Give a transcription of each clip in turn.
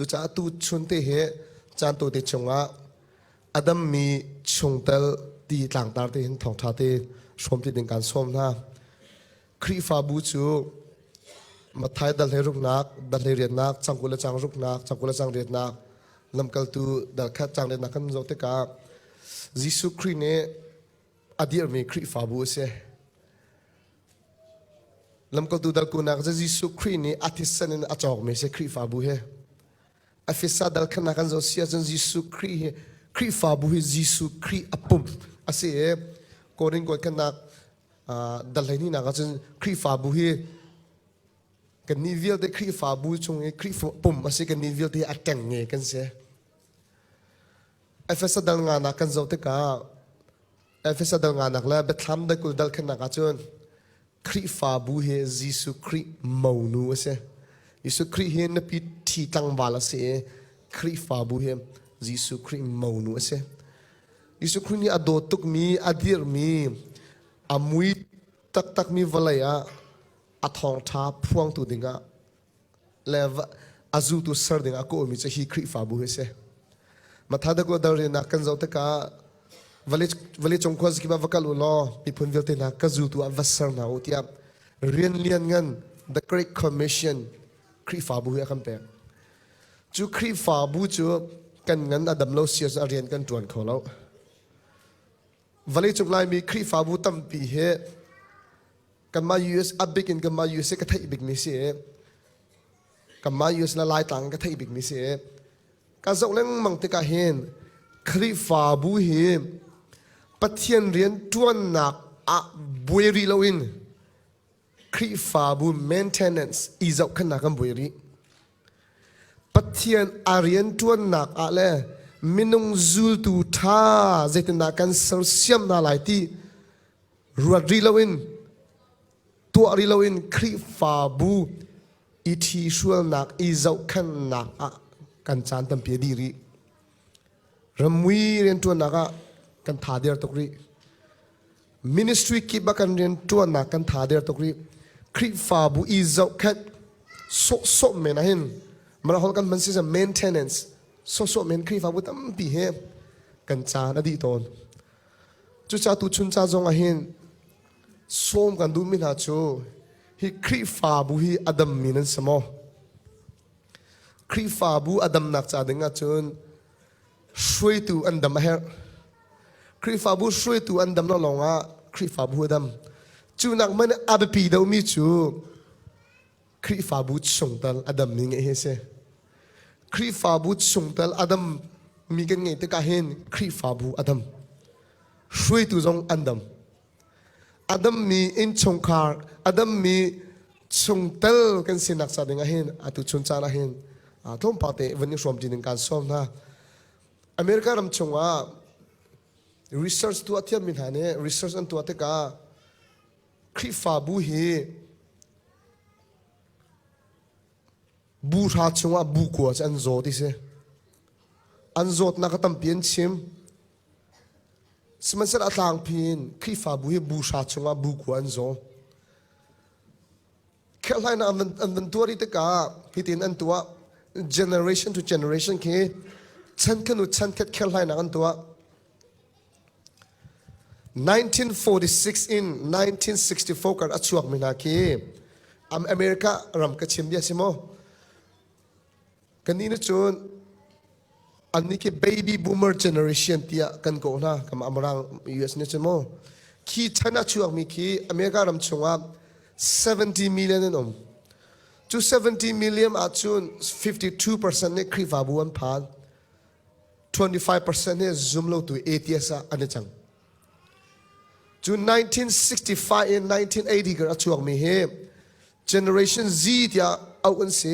Cucaah tu chun te hi caan tawite chungah a dammi chungtel ti tlangtar te hin thawngṭha te hrawmti ding kan sawm hna. Khrihfabu cu Matthai dal hlei ruknak, dal hlei riatnak, cangkul le cang ruknak, cangkul le cang riatnak, lamkaltu dal khat cang riatnak kan zoh tikah Jesuh Khrih nih a dirhmi Khrihfabu a si. Lamkaltu dal kunak cu Jesuh Khrih nih a thisen in a cawkmi si Khrihfabu hi. A fisa dal khannak kan zoh si ahcun Jesuh Khrih hi Khrihfabu hi Jesuh Khrih a pum a si i Korin kuat khannak dal hleihnih ahcun Khrihfabu hi kannih vialte Khrihfabu chung i Khrihfa pum a si kannih vialte a ṭeng nge kan si. Efesa dal nganak kan zoh tikah Efesa dal nganak le Biathlam dal 20 dal khannak ahcun Khrihfabu hi Jesuh Khrih monu a si. Jesuh Khrih hi nupi ṭhi tlangval a si i Khrihfabu hi Jesuh Khrih monu a si. Jesuh Khrih nih a dawt tukmi, a dirhmi, a mui taktakmi vawlei ah a thawngṭha phuangtu dingah le a zultu ser ding ah kawhmi cu hi Khrihfabu hi a si. Matthai dal dal rinak kan zoh tikah vawleicung khuazakip ah va kal u law miphun vialte hna ka zultu ah va ser hna u tiah rian lian ngan The Great Commission Khrihfabu hi a kan pek. Cu Khrihfabu cu kan ngan a dam lo sia a rian kan ṭuan kho lo. Vawleicung Laimi Khrihfabu tampi hi kanmah US a bik in kanmah USA ka theih bikmi si i kanmah US le Laitlang ka theih bikmi si i ka zoh lengmang tikah hin Khrihfabu hi Pathian rian ṭuannak ah buai rih loin Khrihfabu maintenance i zohkhenhnak kan buai rih. Pathian a rian ṭuannak ah le minung zultu ṭha zeitindah kan sersiam hna lai ti ruat rih loin tuah rih loin Khrihfabu i ṭhihrualnak i zohkhenhnak ah kan caan tampi a dih rih. Ramui rianṭuannak ah kan tha der tuk rih. Ministry kip ah kan rianṭuannak kan tha der tuk rih. Khrihfabu i zohkhenh sawhsawh men ah hin marahol kan hman si maintenance sawhsawh men Khrihfabu tampi he kan caan a dih tawn. Cucaah tuchun ca zong ah hin sawm kan duhmi hna cu hi Khrihfabu hi a dammi nan si maw? Khrihfabu a damnak ca ding ahcun hruaitu an dam a herh. Khrihfabu hruaitu an dam lo lawngah Khrihfabu a dam. Cu nak hmanh a biapi deuhmi cu Khrihfabu chungtel a dammi ngeih hi a si. Khrihfabu chungtel a dammi kan ngeih tikah hin Khrihfabu a dam. Hruaitu zong an dam. A dammi innchungkhar, a dammi chungtel kan sinak ca ding ah hin atu chun caan ah hin tlawmpal te van i hrawm ṭi ding kaan sawm hna. America ram chungah research tuah thiammi hna nih research an tuah tikah Khrihfabu hi bu hra chungah bu kua cu an zaw ti si. An zawtnak a tampi an chim. Sihmanhsehlaw a tlangpi in Khrihfabu hi bu hra chungah bu kua an zaw. Kherhhlainak an van tuah rih tikah hitin an tuah generation to generation khi chan khanu chan khat kherhhlainak an tuah. 1946 in 1964 kar a chuakmi hna khi America ram ka chim bia si maw? Kannih nih cun annih khi baby boomer generation tiah kan kawh hna kam Amrang US nih cun maw khi chan a chuakmi khi America ram chungah 70 million an um. Cu 70 million ahcun 52% nih Khrihfabu an phan. 25% hi zumlotu atheist ah an i cang. Cu 1965 in 1980 kar a chuakmi hi Generation Z tiah auh an si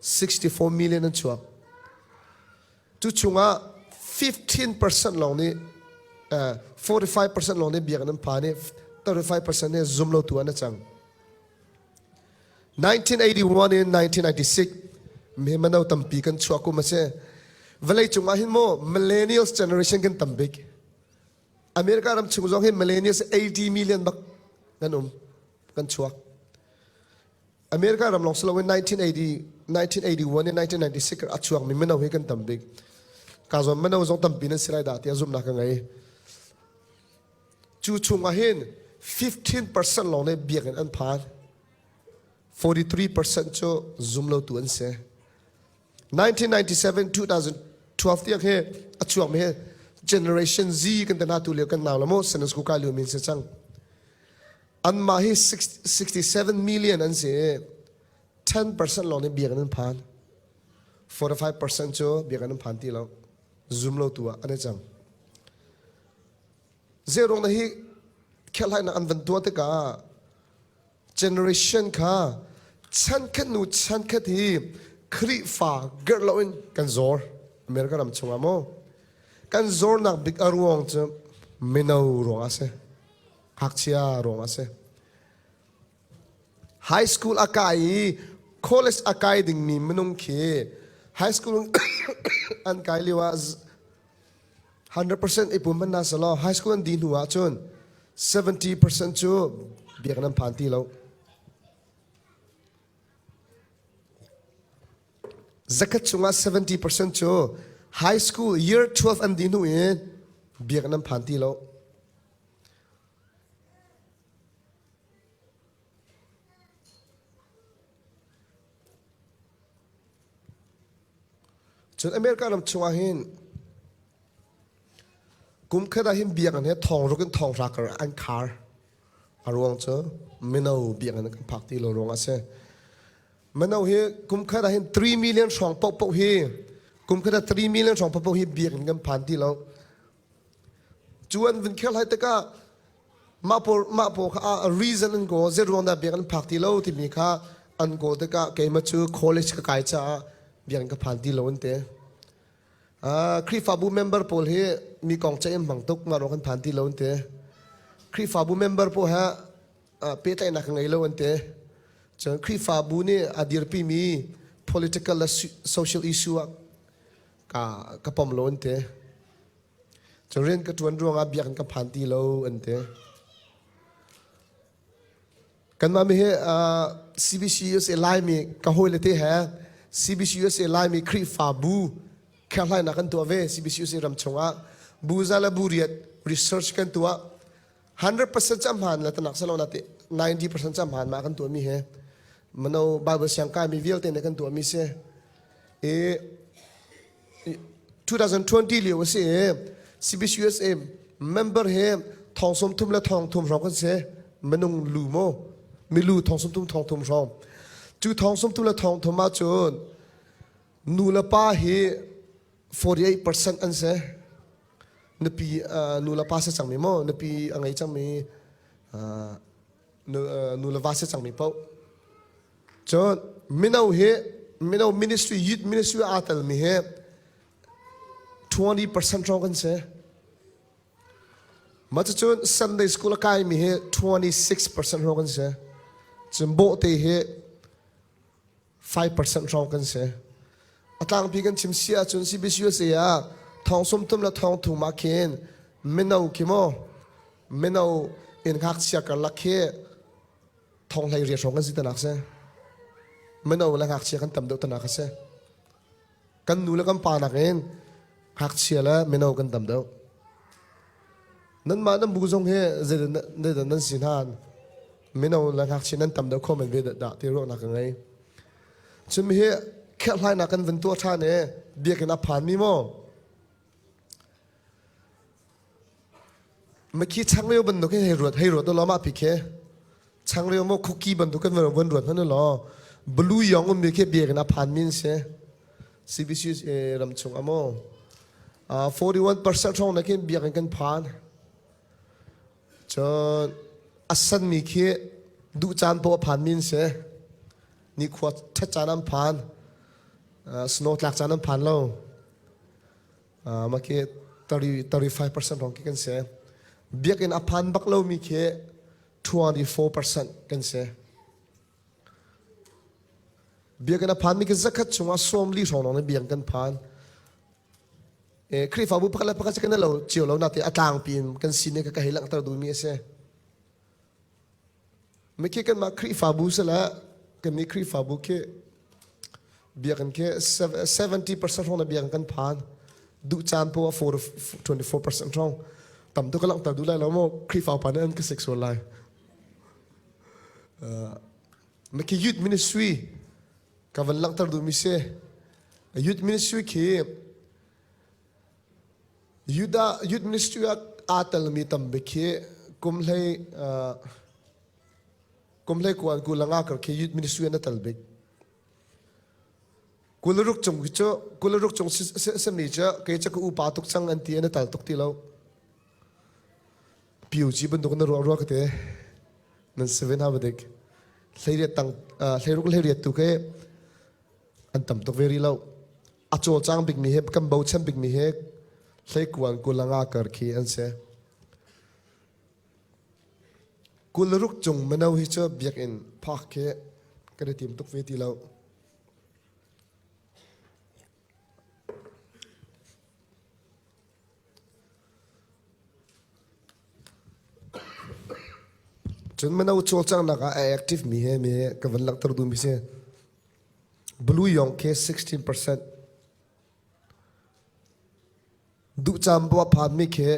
64 million an chuak. Cu chungah 15% lawng nih 45% lawng nih biakinn an phan i 35% nih zumlotu an i cang. 1981 in 1996 mi mano tampi kan chuah kum a si. Vawlei cung ah hin maw millennials generation kan tam bik. America ram chung zong hin millennials 80 million bak kan um kan chuak. America ram lawng si loin 1980 1981 in 1996 a chuakmi mino hi kan tam bik. Ka zawn mino zong tampi nan si lai dah tiah zumhnak ka ngei. Cu chung ah hin 15% lawng nih biakinn an phan. 43% cu zumlotu an si. 1997 2012 tiang hi a chuakmi hi Generation Z kan ti hna tu lio kan nau la mu Sunday school kai lio min si cang. Anmah hi 67 million an si i 10% lawng nih biakinn an phan. 45% cu biakinn an phan ti lo. Zum lo tu ah an i cang. Zeiruang na hi kherhlainak an van tuah tikah generation kha chankhat nu chankhat hi Khrihfa gerh loin kan zawr America ram chungah maw kan zawrnak bik a ruang cu mino ruang a si ngakchia ruang a si high school a kai i college a kai dingmi minung khi high school an kai lio ah 100% i pum hmanh hna selaw high school an dih hnu ah cun 70% cu biakinn an phan ti lo. Zakhat chungah 70% cu high school year 12 an dih hnu in biakinn an phan ti lo. Cun America ram chungah hin kum khat ah hin biakinn hi thong ruk in thong hra kar an khar. A ruang cu mino biakinn kan phak ti lo ruang a si. Mino hi kum khat ah hin 3 million hrawng paohpaoh hi kum khat ah 3 million hrawng paohpaoh hi biakinn kan phan ti lo. Cu an vun khel hai tikah mah pawl mah pawl kha a reason an kawl zeiruang dah biakinn phak ti lo timi kha an kawl tikah keimah cu college ka kai caah biakinn ka phan ti lo an ti. Uh, Khrihfabu member pawl hi mi kong ceih in hmang tuk mah ruang kan phan ti lo an ti. Khrihfabu member pawl he uh, pehtlaihnak ka ngei lo an ti. Cun Khrihfabu nih a dirpimi political le social issue ah ka ka pom lo an ti. Cun rian ka ṭuan ruangah biakinn ka phan ti lo an ti. Kanmah mi hi uh, CBC USA Laimi ka hawile te he CBC USA Laimi Khrihfabu kherhlainak kan tuah ve CBC USA ram chungah buza le buriat research kan tuah 100% cu hmaan la tanak salo na ti 90% cu hmaan ma kan tuah mi he mano Bible siang kai mi vialte ne kan tuah mi si i 2020 lio a si i CBCUSA member hi thong sawm thum le thong thum hrawng kan si minung lu maw milu thong sawm thum thong thum hrawng cu thong sawm thum le thong thum ah cun nu le pa hi 48% an si nupi nu le pa si cangmi maw nupi a ngei cangmi nu le va si cangmi paoh Cun mino hi mino ministry youth ministry aa telmi hi 20% hrawng kan si. Mah cucun Sunday school a kaimi hi 26% hrawng kan si. Cun bawhte hi 5% hrawng kan si. A tlangpi kan chim si ahcun CBCUSA ah thong sawmthum le thong thum ah khin mino khi maw mino inn ngakchia karlak khi thong hlei riat hrawng kan si tanak si mino le ngakchia kan tam deuh tanak a si kan nu le kan pa nakin ngakchia le mino kan tam deuh nanmah nan bu zong hi zeidah nan si hna mino le ngakchia nan tam deuh kho men ve dah ti ruahnak ka ngei cun hi kherhhlainak kan van tuah ṭhan i biakinn a phanmi maw Mikhi changreu bantuk hin hei ruat hei ruat law mah pi khi changreu maw cookie bantuk kan van ruat hmanh law blue yong ummi khi biakinn a phan mi an si CBC ram chung ah maw 41% hrawng na khin biakinn kan phan cun a sanmi khi duh caan paoh a phan mi an si nikhua ṭhat caan an phan snow tlak caan an phan lo Mah khi 35% hrawng khi kan si. Biakinn a phan bak lomi khi 24% kan si. Biakinn a phanmi khi zakhat chungah sawmli hrawng lawng in biakinn kan phan. Eh, Khrihfabu pakhat le pakhat kan lo cio lo na te a tlangpi in kan sin ka ka hei langhter duhmi a si. Mikhi kanmah Khrihfabu sila kannih Khrihfabu khi Biakinn khi 70% hrawng na biakinn kan phan. Duh caan poah 24% hrawng. Tam tuk ka langhter duh lai lo maw Khrihfa upa nih an ka sik sual lai. Uh, khi youth ministry ka van langhter duhmi si. Youth ministry khi Judah youth ministry ah aa telmi tam bik khi kum hlei uh, kum hlei kuan ku langa kar khi youth ministry an tel bik. Kularuk cung khi cu kularuk cung sami cu kei cu ka upa tuk cang an ti an tal tuk ti lo. PUG bantuk na ruah ruah ka te nan seven ha badik hleiriat tang hleiruk hleiriat tu khi an tam tuk ve rih lo. A cawlcang bikmi he kan bochan bikmi he hleikuan kulanga kar khi an si. Kulruk cung mino hi cu biakinn phak khi kan i tim tuk ve ti lo. Cun mino cawlcanghnak ah a active mi he mi ka van langhter duhmi si. Blue yong khi 16%. Duhcam bu a phanmi khi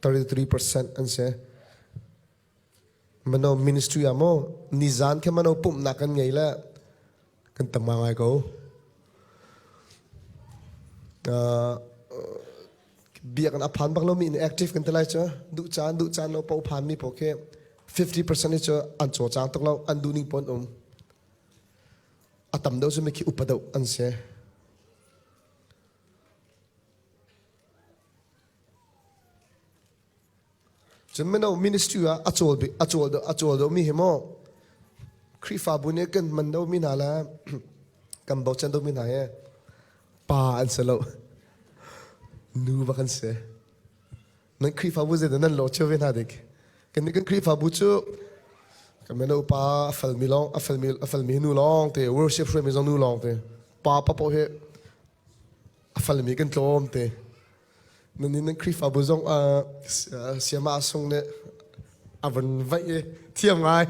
33% an si. Mano ministry ah maw nizan khi mano pumhnak kan ngei le kan tam ngai ko. Uh, biakinn a phan bak lomi in active kan ti lai cu duh caan duh caan lo po phan mi po khi 50% hi cu an cawlcang tuk lo an duh ning pon um a tam deuh cu mi khi upa deuh an si. Cun mino ministry ah a cawl bik a cawl a cawl deuhmi hi maw Khrihfabu nih kan hman deuhmi hna le kan bochan deuhmi hna hi pa an si lo nu bak an si. Nan Khrihfabu zeidah nan lawh cio ve hna dik? Kan nih kan Khrihfabu cu kan mino upa a falmi lawng a falmi a falmi nu lawng te worship hruaimi zong nu lawng te pa papoh hi a falmi kan tlawm te. Nan nan Khrihfabu zong siama sung nih a van vaih i thiam ngai.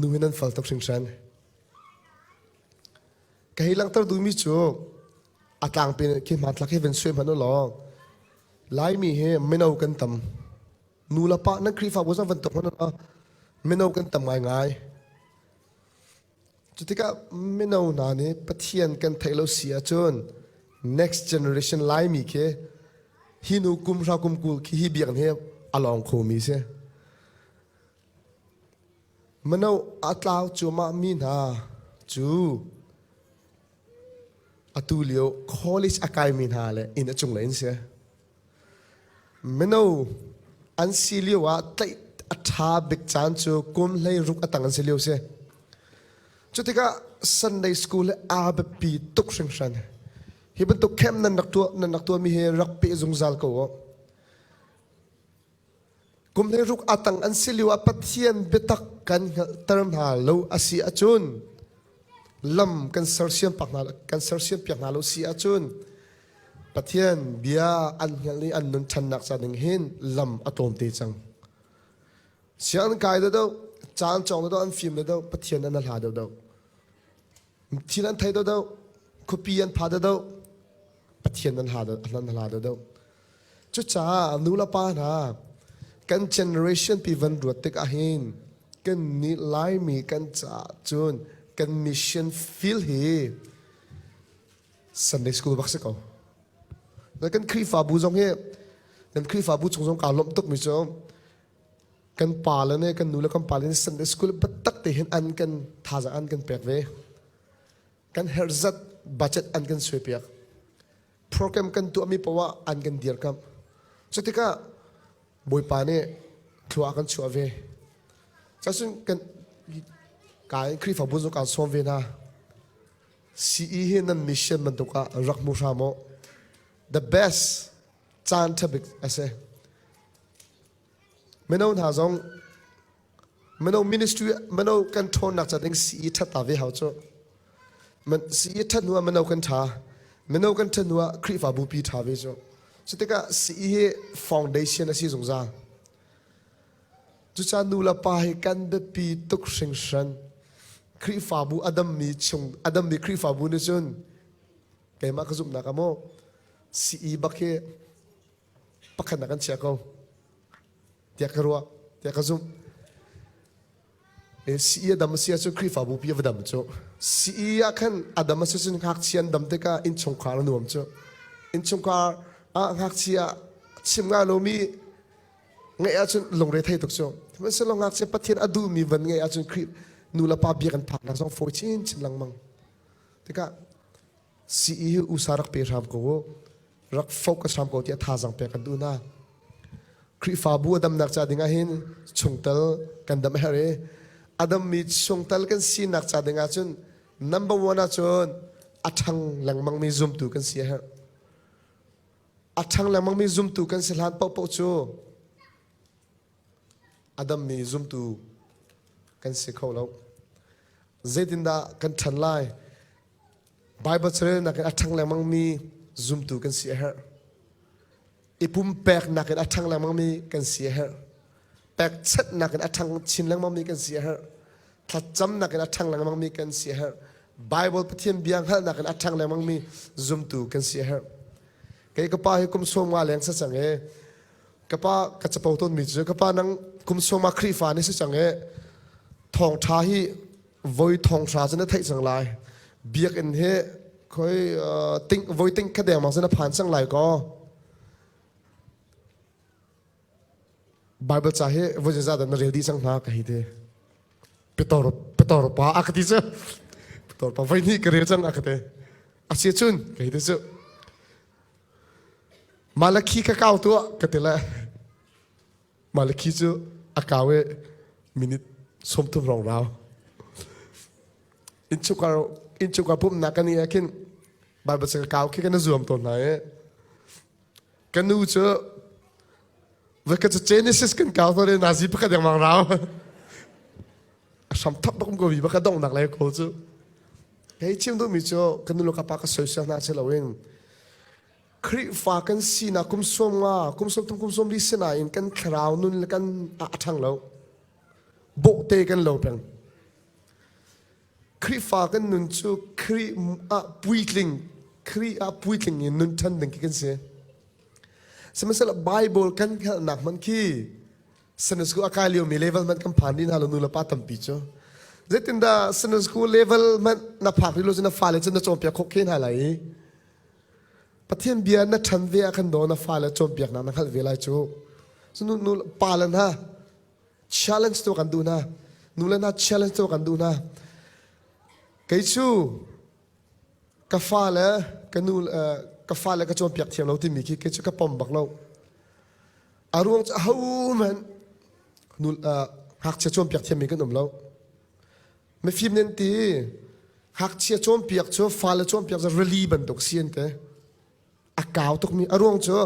Nu hi nan fal tuk hringhran. Ka hei langhter duhmi cu a tlangpi khi hmanthlak hi van suai hmanh u law Laimi hi mino kan tam. Nu le pa nan Khrihfabu zong van tuk hmanh u law mino kan tam ngaingai. Cutikah mino hna nih Pathian kan theih lo si ahcun next generation Laimi khi hi nu kum hra kum kul khi hi biakinn hi a lawng khomi si. Mino a tlau cuahmah mi hna cu atu lio college a kaimi hna le inn a cunglei an si. Mino an si lio ah tlaih a ṭha bik caan cu kum 16 a tang an si lio si. Cutikah Sunday school hi aa biapi tuk hringhran. Hi bantuk camp nan rak tuah nan rak tuahmi hi rak peh zungzal ko u. Kum 16 a tang an si lio ah Pathian biatak kan hngalhter hna lo a si ahcun lam kan sersiam pak hna kan sersiam piak hna lo si ahcun Pathian bia an hngalh i an nun ṭhannak ca ding hin lam a tlawm te cang. Sianginn kai deuh caan cawng deuh an fim deuh Pathian an hla deuh Thil an thei deuh khuapi an pha deuh Pathian an an hla deuh Cucaah nu le pa hna kan generation pi van ruat tik ahhin kan nih Laimi kan caah cun kan mission field hi Sunday school bak si ko. Kan Khrihfabu zong hi kan Khrihfabu chung zong kaa lawmh tukmi cu kan pa le nih kan nu le kan pa le nih Sunday school biatak te hin an kan thazaang an kan pek ve. Kan herh zat budget an kan suai piak. Program kan tuahmi poah an kan dirkamh. Cutikah Bawipa nih thlua kan chuah ve. Cacun kan kai Khrihfabu zong kaan sawm ve hna. CE hi nan mission bantuk ah rak hmu hram u. The best caan ṭha bik a si. Mino hna zong mino ministry mino kan ṭhawnnak ca ding CE ṭhat ta ve hau cu. CE ṭhat hnu ah mino kan ṭha. Mino kan ṭhat hnu ah Khrihfabu pi ṭha ve cu. Cutikah CE hi foundation a si zungzal. Cucaah nu le pa hi kan biapi tuk hringhran. Khrihfabu a dammi chung a dammi Khrihfabu nih cun keimah ka zumhnak ah maw CE bak hi pakhatnak kan chia ko tiah ka ruah tiah ka zumh. CE a dam a si ahcun Khrihfabu pi a va dam cu. CE ah khan a dam a si cun ngakchia an dam tikah innchungkhar a nuam cu. Innchungkhar ah ngakchia chim ngai lomi ngeih ahcun lungre thei tuk cu. Sihmanhsehlaw ngakchia Pathian a duhmi van ngeih ahcun Khrih nu le pa bia kan phaknak zong fawi chinchin lengmang. Tikah CE hi usa rak pe hram ko u. Rak focus hram ko tiah thazaang pek kan duh hna. Khrihfabu a damnak ca ding ah hin chungtel kan dam a herh i a dammi chungtel kan sinak ca ding ah cun number one ah cun a ṭhang lengmangmi zumtu kan si a herh. A ṭhang lengmangmi zumtu kan si hlan paohpaoh cu a dammi zumtu kan si kho lo. Zeitindah kan ṭhan lai? Baibal carelnak in a ṭhang lengmangmi zumtu kan si a herh. I pumpeknak in a ṭhang lengmangmi kan si a herh. Pekchanhnak in a ṭhang chin lengmangmi kan si a herh. Thlacamnak in a ṭhang lengmangmi kan si a herh. Baibal Pathian bia hngalhnak in a ṭhang lengmangmi zumtu kan si a herh. Kei ka pa hi kum sawm nga leng si cang i ka pa ka capo tawnmi cu ka pa nang kum sawm ah Khrihfa ni si cang i thawngṭha hi voi thonghra cu na theih cang lai biakinn hi khoi ting voi ting kha dengmang cu na phan cang lai ko Bible ca hi voi zeizah dah na rel dih cang hna ka hi te Petor Petor pa a ka ti cu Petor pa voi hnih ka rel cang a ka ti a si cun ka hi te cu Malakhi ka kau tuah ka ti le Malakhi cu a kau i minute 30 rong rau. Innchungkhar innchungkhar pumhnak kan i ah khin Bible ca ka kau khi kan i zuam tawn hna i ka nu cu voikhat cu Genesis kan kau tawn i nazi pakhat lengmang rau. A hram thap bak um ko mi bak a donghnak lai ko cu. Hei chim duhmi cu ka nu le ka pa ka soisel hna si loin Khrihfa kan sinak kum sawm nga, kum 30, kum 40 sinain kan thlarau nun le kan a ṭhang lo. Bawhte kan lo peng. Khrihfa kan nun cu Khrih ah puitling, Khrih ah puitling in nun ṭhan ding khi kan si. Sihmanhsehlaw Bible kan hngalhnak hmanh khi Sunday school a kai liomi level hmanh kan phan rih hna lo nu le pa tampi cu. Zeitindah Sunday school level hmanh na phak rih lo cu na fale cu na cawnpiak khawh khe hna lai i Pathian bia na ṭhan ve ah khan daw na fale cawnpiaknak na hngalh ve lai cu. Nu, nu pa le hna challenge tu kan duh hna. Nu le hna challenge tu kan duh hna. Kei cu ka fale ka nu ka fale ka cawnpiak thiam lo timi khi kei cu ka pom bak lo. A ruang cu ahohmanh nu ngakchia cawnpiak thiammi kan um lo. Mifim nih an ti ngakchia cawnpiak cu fale cawnpiak cu rili bantuk si an ti. A kau tukmi a ruang cu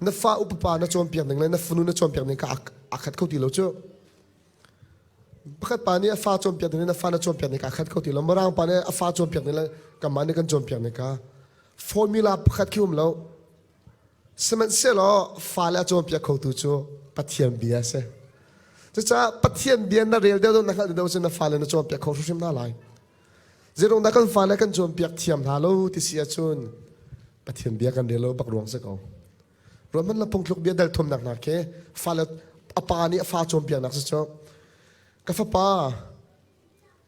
na fa upa pa na cawnpiak ning le na fanu na cawnpiak ning kha aa khat kho ti lo cu. Pakhat pa nih a fa cawnpiak ning le na fa na cawnpiak ning kha aa khat kho ti lo. Mirang pa nih a fa cawnpiak ning le kanmah nih kan cawnpiak ning kha formula pakhat khi um lo. Sihmanhsehlaw fale a cawnpiak khotu cu Pathian bia a si. Cucaah Pathian bia na rel deuh na hngalh deuh cun na fale na cawnpiak kho hrimhrim hna lai. Zeiruang dah kan fale kan cawnpiak thiam hna lo ti si ahcun Pathian bia kan rel lo bak ruang si ko. Ruahman le phungthluk bia dal thumnak hna khi fale a pa nih a fa cawnpiaknak si cu ka fapa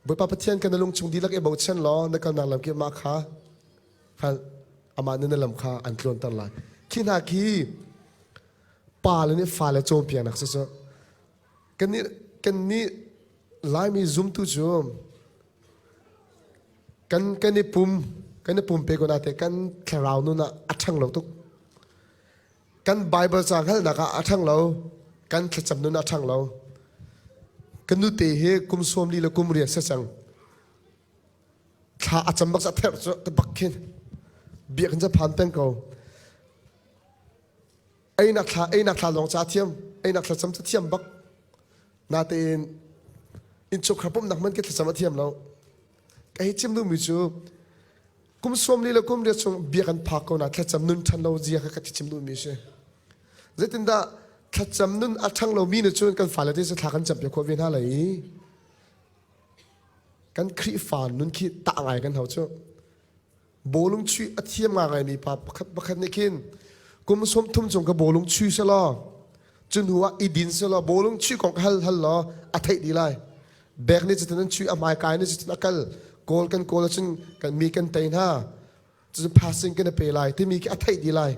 Bawipa Pathian kan na lungchung dihlak i bochan law na kalnak lam kip mah kha hngalh amah nih na lam kha an tluanter lai. Khi hna khi pa le nih fale cawnpiaknak si cu kannih kannih Laimi zumtu cu kan kan i pum kan i pumpe ko na te kan thlarau nun ah a ṭhang lo tuk. Kan Bible ca hngalhnak ah a ṭhang lo. Kan thlacam nun ah a ṭhang lo. Kan nute hi kum 40 le kum riat si cang. Thla a cam bak sa therh cu ka bak khin biakinn ca phan peng ko. Einak thla einak thla lawng ca thiam einak thla cam ca thiam bak. Natein innchungkhar pumhnak hmanh ke thlacam a thiam lo. Ka hei chim duhmi cu kum 40 le kum riat chung bia kan phak ko na thlacam nun ṭhan lo zia kha ka chim duhmi a si. Zeitindah thlacam nun a ṭhang lomi nih cun kan fale te cu thla kan campiak khawh ve hna lai i. Kan Khrihfa nun khi tah ngai kan hau cu. Bawlung chuih a thiam ngaingaimi pa pakhat pakhat nih khin kum 30 chung ka bawlung chui selaw cu hnu ah i din selaw bawlung chuih kong hal hal law a theih dih lai. Bek nih cutin an chuih a hmaikai nih cutin a kal kawl kan kawl ahcun kan mi kan tei hna cucun passing kan i pe lai timi khi a theih dih lai.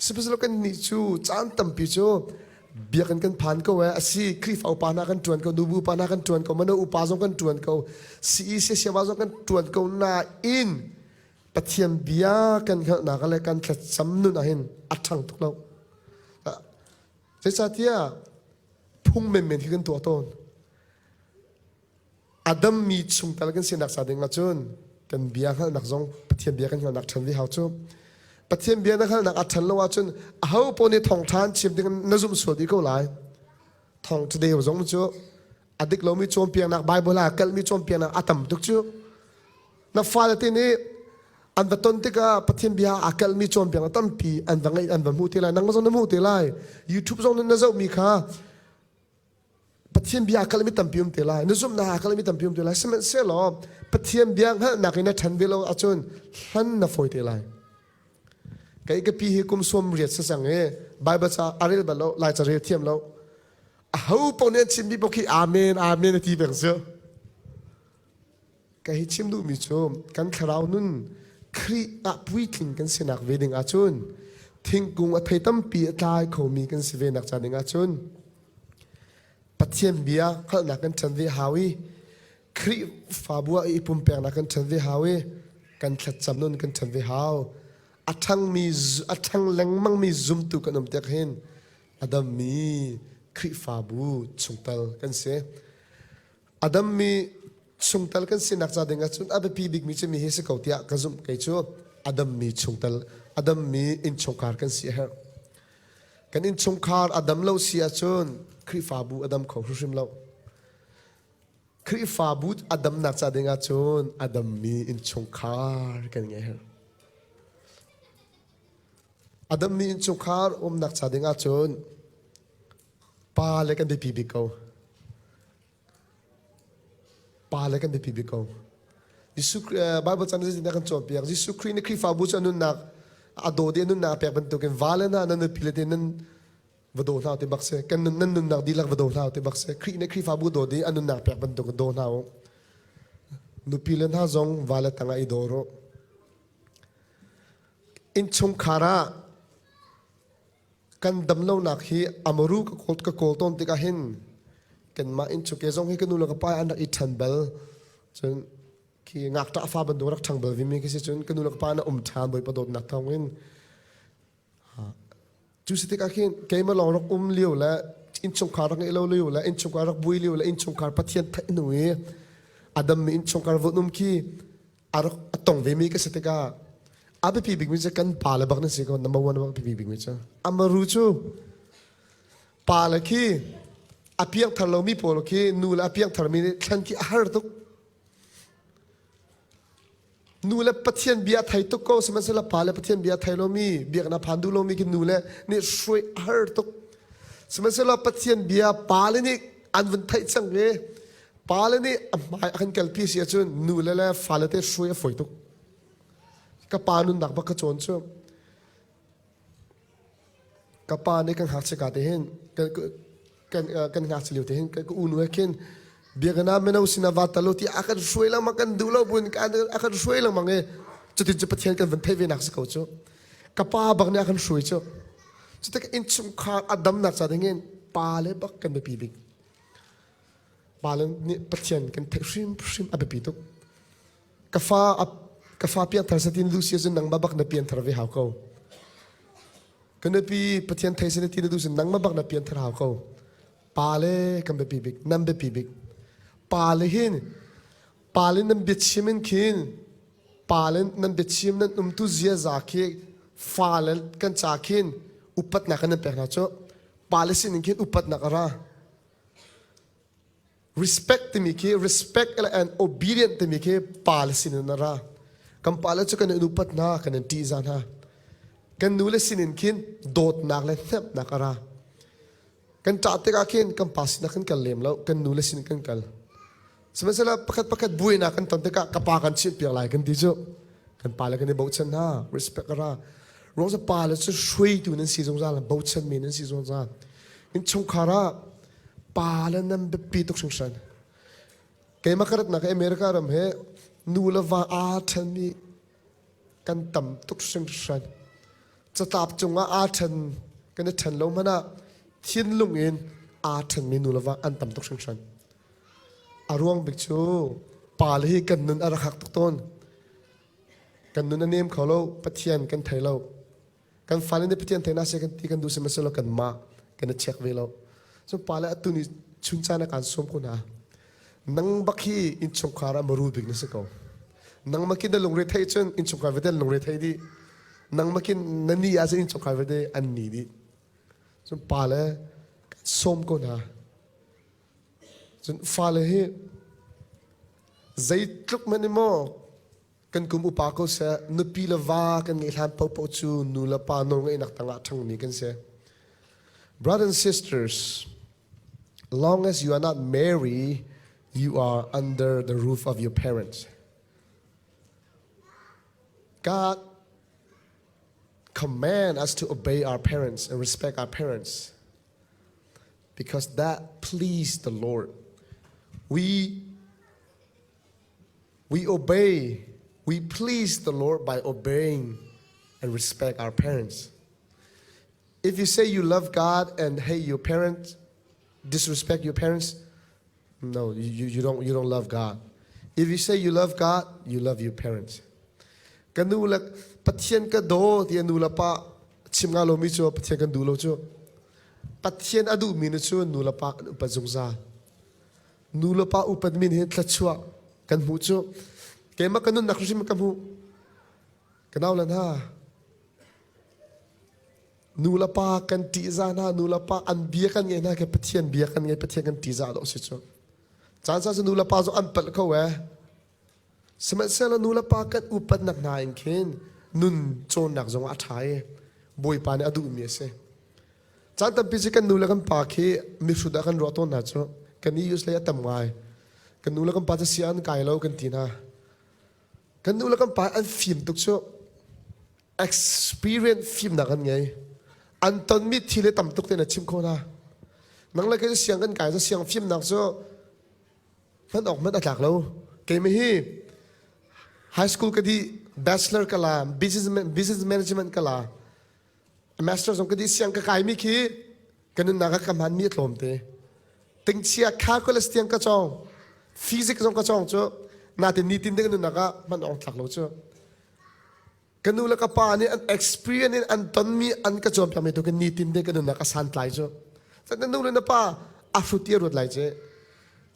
Sihmanhsehlaw kannih cu caan tampi cu biakinn kan phan ko ee. A si, Khrihfa upa hna kan ṭuan ko, nubu upa hna kan ṭuan ko, mano upa zong kan ṭuan ko, CEC siama zong kan ṭuan ko nain Pathian bia kan hngalhnak le kan thlacam nun ahhin a ṭhang tuk lo. Zeicahtiah phung menmen khi kan tuah tawn. A dammi chungtel kan sinak ca ding ahcun kan bia hngalhnak zong Pathian bia kan hngalhnak ṭhan ve hau cu. Pathian bia na hngalhnak a ṭhan lo ahcun aho paoh nih thawngṭha an chim ding na zumh sual dih ko lai. Thawngṭha deu zong cu a dik lomi cawnpiaknak Bible ah kalhmi cawnpiaknak a tam tuk cu. Na fale te nih an va ton tikah Pathian bia aa kalhmi cawnpiaknak tampi an va ngeih an va hmuh te lai. Nangmah zong na hmuh te lai. YouTube zong na zohmi kha Pathian bia kalmi tampi um te lai na zumhnak ah kalmi tampi um te lai sihmanhsehlaw Pathian bia hngalhnak in na ṭhan ve lo ahcun hlan na fawi te lai kei ka pi hi kum sawm riat si cang i Bible ca a rel bal lo lai ca rel thiam lo aho paoh nih an chimmi paoh khi amen amen a ti peng cu Ka hi chim duhmi cu kan thlarau nun Khrih ah puitling kan sinak ve ding ahcun thingkung a thei tampi a tlai khomi kan si ve nak ca ding ahcun Pathian bia hngalhnak kan ṭhan ve hau i Khrihfabu ah i pumpeknak kan ṭhan ve hau i kan thlacam nun kan ṭhan ve hau. A ṭhangmi a ṭhang lengmangmi zumtu kan um tiak hin a dammi Khrihfabu chungtel kan si. A dammi chungtel kan sinak ca ding ahcun a biapi bikmi cu mi hi si ko tiah ka zumh kei cu a dammi chungtel a dammi innchungkhar kan si a herh kan innchungkhar a dam lo si ahcun Khrihfabu a dam kho hrimhrim lo Khrihfabu a damnak ca ding ahcun a dammi innchungkhar kan ngei herh a dammi innchungkhar umnak ca ding ahcun pa le kan biapi bik ko Pale kan biapi bik ko. Jesuh Bible cang zeitindah kan cawnpiak? Jesuh Khrih nih Khrihfabu cu a nunnak a daw dih a nunnak a pek bantukin vale hna nan nupi le te nan va daw hna ti bak si. Kan nun nan nunnak dihlak va daw hna ti bak si. Khrih nih Khrihfabu daw dih a nunnak pek bantukin daw hna u. Nupi le hna zong vale tangah i daw rawh. Innchungkhar ah kan damlonak hi amaru ka kawl ka kawl tawn tikah hin kanmah innchung ke zong hi ka nu le ka pa an rak i ṭhan bal cun khi ngakṭah fa bantuk rak ṭhang bal vimi khi si cun ka nu le ka pa na um ṭhan bawipa dawtnak thawng in cu si tikah khin keimah lawng rak um lio le innchungkhar rak ngeih lo lio le innchungkhar rak bui lio le innchungkhar Pathian theih hnu i a dammi innchungkhar vun um khi a rak a tong vemi ka si tikah a biapi bikmi cu kan pa le bak na si ko number one bak biapi bikmi cu amaru cu pa le khi a piangthar lomi pawl khi nu le a piangthar mi nih thlen khi a har tuk nu le pathian bia thei tuk ko sihmanhsehlaw pa le pathian bia thei lomi biaknak phan duh lomi khi nu le nih hruai a har tuk sihmanhsehlaw pathian bia pa le nih an vun theih cang i Pale nih a hmai a kan kalpi si ahcun nule le fale te hruai a fawi tuk. Ka pa nunnak bak ka cawn cu. Ka pa nih kan ngakchia ka te hin kan kan kan ngakchia lio te hin ka unu he khin biakinn ah mino sinah va tal u ti a kan hruai lengmang kan duh lo buin a kan hruai lengmang i cutin cu Pathian kan van theih ve nak si ko cu. Ka pa bak nih a kan hruai cu. Cutik innchungkhar a damnak ca ding in pa le bak kan biapi bik. Pale nih Pathian kan theih hrimhrim a biapi tuk. Ka fa ka fa piangthar satin duh si ahcun nangmah bak na pianthar ve hau ko. Ka nupi Pathian thei sin ti na duh sin nangmah bak na pianthar hau ko. Pale kan biapi bik, nan biapi bik. Pale hin pale nan biachim in khin pale nan biachim nan umtu ziaza khi fale kan ca khin upatnak kan nan pek hna cu pale sin in khin upatnak a ra. Respect timi khi respect and obedient timi khi pale sin in a ra. Kan pale cu kan in upat hna, kan in ṭihzah hna. Kan nule sin in khin dawtnak le hnemhnak a ra. Kan ṭah tikah khin kan pa sinah kan kal lem lo, kan nule sin kan kal. Sihmanhsehlaw pakhat pakhat buainak kan ton tikah ka pa kan chimhpiak lai kan ti cu. Kan pa le kan i bochan hna, respect ra. Ruang cu pa le cu hruaitu nan si zungzal, bochanmi nan si zungzal. Innchungkhar ah pa le nan biapi tuk hringhran. Keimah ka ratnak America ram he nu le va aa ṭhenmi kan tam tuk hringhran. Catlap cungah aa ṭhen kan i ṭhen lo hmanh ah thinlung in aa ṭhenmi nu le va an tam tuk hringhran. A ruang bik cu pa le hi kan nun a rak hak tuk tawn. Kan nun a nem kho lo, Pathian kan thei lo. Kan fale nih Pathian theihnak seh kan ti kan duh sihmanhsehlaw kanmah kan i check ve lo. Cun pa le atu ni chun caan ah kaan sawm ko hna. Nang bak hi innchungkhar ah maru bik na si ko. Nang makin na lungre theih cun innchungkhar vialte an lungre thei dih. Nang makin na ni ah cun innchungkhar vialte an ni dih. Cun pa le kan sawm ko hna. Cun fale hi zeitluk hmanh in maw kan kum upa ko seh nupi le va kan ngeih hlan paohpaoh cu nu le pa nawlngeihnak tangah ṭhangmi kan si. Brothers and sisters, long as you are not married, you are under the roof of your parents. God command us to obey our parents and respect our parents because that pleased the Lord. We We obey, we please the Lord by obeying and respect our parents. If you say you love God and hate your parents, disrespect your parents, no, you, you, don't, you don't love God. If you say you love God, you love your parents. Ka nu le Pathian ka daw ti nu le pa chim nga lomi cu Pathian kan duh lo cu. Pathian a duhmi nu cu nu le pa kan upat zungzal. Nu le pa upat min hin thluachuah kan hmuh cu keimah ka nunnak hrim ka hmuh. Ka nau le hna, nu le pa kan ṭihzah hna, nu le pa an bia kan ngaih hna ke Pathian bia kan ngai, Pathian kan ṭihzah dawh si cu. Caan caan cu nu le pa zong an palh kho eh. Sihmanhsehlaw nu le pa kan upatnak hna in khin nun cawnnak zong a ṭha i Bawipa nih a duhmi a si. Caan tampi cu kan nu le kan pa khi mihrut ah kan ruah tawn hna cu kan i use lei a tam ngai. Kan nu le kan pa cu sia an kai lo kan ti hna. Kan nu le kan pa an fim tuk cu experience fimnak an ngei. An tonmi thil hi tam tuk tein a chim kho hna. Nang le kei cu siang kan kai cu siang fimnak cu hman awk hmanh a tlak lo. Keimah hi high school ka dih, bachelor ka la, business, business management ka la, master zong ka dih siang ka kaimi khi ka nunnak ah ka hmanmi a tlawm te. Tingchia calculus tiang ka cawng, physics zong ka cawng cu, natin nitin te ka nunnak ah hman awk tlak lo cu. Ka nu le ka pa nih an experience in an tonmi an ka cawnpiakmi tu ka nitin te ka nunnak a santlai cu. Na nu le na pa a hrut ti a ruat lai ci.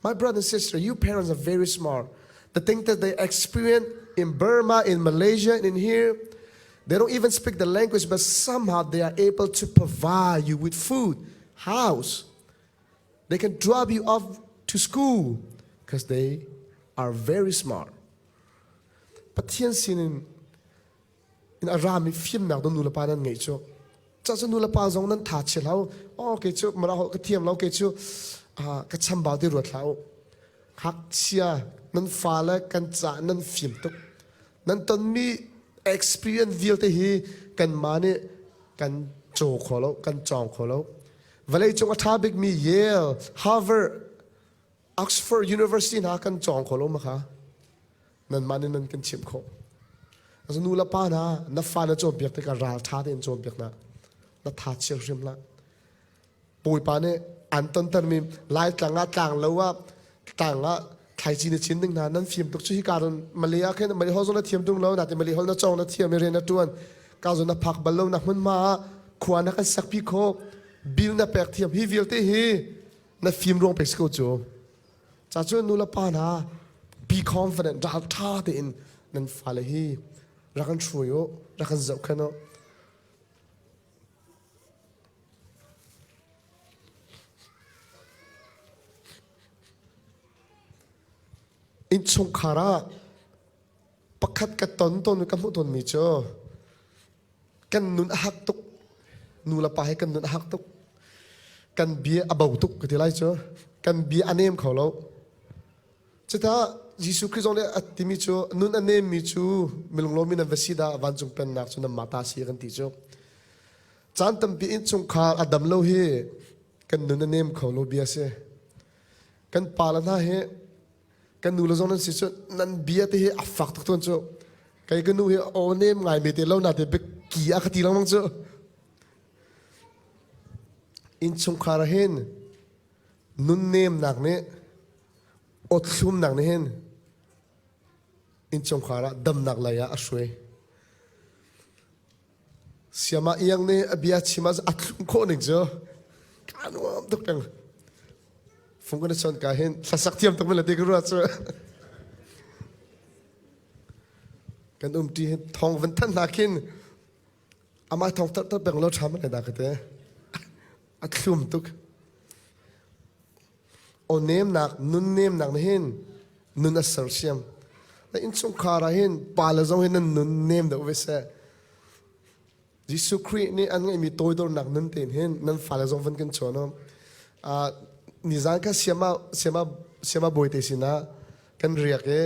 My brother and sister, you parents are very smart. The thing that they experience in Burma, in Malaysia, and in here, they don't even speak the language, but somehow they are able to provide you with food, house. They can drop you off to school because they are very smart. Pathian sinin in a rami fimnak dong nulepa nan ngeih cu ca cu nulepa zong nan tha chia hlah u oh kei cu mara holh ka thiam lo kei cu ka chambau ti ruat hlah u ngakchia nan fale kan ca nan fim tuk nan tonmi experience vialte hi kanmah nih kan caw kho lo kan cawng kho lo vawlei cung a ṭha bikmi Yale Harvard Oxford University hna kan cawng kho lo ma kha nanmah nih nan kan chimh khawh. Azu nu le pa hna na fa na cawnpiak tikah ralṭha tein cawnpiak hna. Na tha chia hrim hlah. Bawipa nih an tontermi Laitlang ah tlang lo ah tlang ah thlaici na cin ding hna nan fim tuk cu hi ka ron Malay ah khin Malay holh zong na thiam tung lo natin Malay holh na cawng na thiam i rian na ṭuan ka zon na phak bal lo nak hmunhma ah khua na kan sakpi khawh bil na pek thiam hi vialte hi na fim ruang pek si ko cu ca cu nu le pa hna be confident ral ṭha tein nan fale hi rak kan hruai u rak kan zohkhenh u innchungkhar ah pakhat ka ton tawn ka hmuh tawnmi cu kan nun a hak tuk nu le pa he kan nun a hak tuk kan bia a bo tuk ka ti lai cu kan bia a nem kho lo. Cuta Jesuh Khrih zong nih a timi cu nun a nemmi cu milunglawmi nan va si dah vancung pennak cu nanmah ta si kan ti cu. Caan tampi innchungkhar a dam lo hi kan nun a nem kho lo bia si. Kan pa le hna hi kan nu le zong nan si cu nan bia te hi a fak tuk tawn cu. Kei ka nu hi aw nem ngai me te lo na te biaki a ka ti lengmang cu. Innchungkhar ah hin nunnemnak nih awthlumnak nih hin innchungkhar ah damnak lei ah a hruai. Siama iang nih a bia chim ah a thlum khawh ning cu kaa nuam tuk peng. Fung kan i chon ka hin hlasak thiam tuk men ti ka ruat cu. Kan umṭi hin thong van thanh hna khin amah thong tar tar peng lo ṭha man dah ka te. A thlum tuk. Aw nemnak, nun nemnak nih hin nun a sersiam. Na innchungkhar ah hin pa le zong hin nan nun nem deuh ve seh. Jesuh Khrih nih an ngeihmi toidornak nun tein hin nan fale zong van kan chawn um. Uh, nizan kha siama siama siama bawi te sinah kan riak i